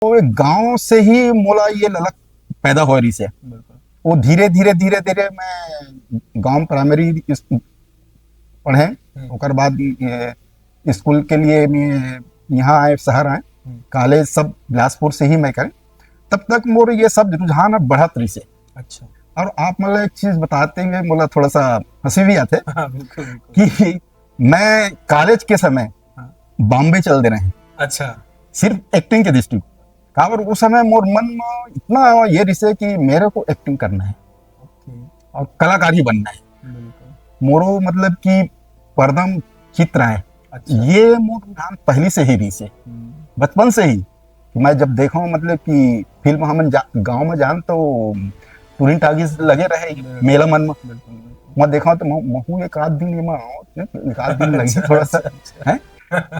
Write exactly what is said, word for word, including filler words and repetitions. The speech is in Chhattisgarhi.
तो एक गांव से ही मोला ये ललक पैदा होय रहिसे। बिल्कुल। वो धीरे धीरे धीरे धीरे मैं गांव प्राइमरी पढ़े, हम्म। ओकर बाद ये स्कूल के लिए मैं यहाँ आए, शहर आए, हम्म। कॉलेज सब बिलासपुर से ही मैं करें। तब तक मोर ये सब रुझान अब बढ़त रहिसे। अच्छा। और आप मतलब एक चीज बताते हुए मोला थोड़ा सा हंसी भी आते हाँ, बिल्कुल, बिल्कुल। कि मैं कॉलेज के समय हाँ। बॉम्बे चल दे रहे हैं अच्छा। सिर्फ एक्टिंग के दृष्टि। काबर उस समय मोर मन में इतना ये रहिसे कि मेरे को एक्टिंग करना है ओके। और कलाकार ही बनना है। बिल्कुल। मोरो मतलब कि परदम चित्र है, अच्छा। ये मोर रुझान पहली से ही रहिसे, हम्म, बचपन से ही। कि मैं जब देखा हूँ मतलब कि फिल्म हमन जा, गाँव में जान तो टूरिंग टाकीज लगे रहे बिल्कुल। मेला मन में, बिल्कुल, बिल्कुल। मैं देखा हूँ तो महू, महू एक आध दिन ये में एक आध दिन लगी थोड़ा सा, अच्छा, अच्छा। है।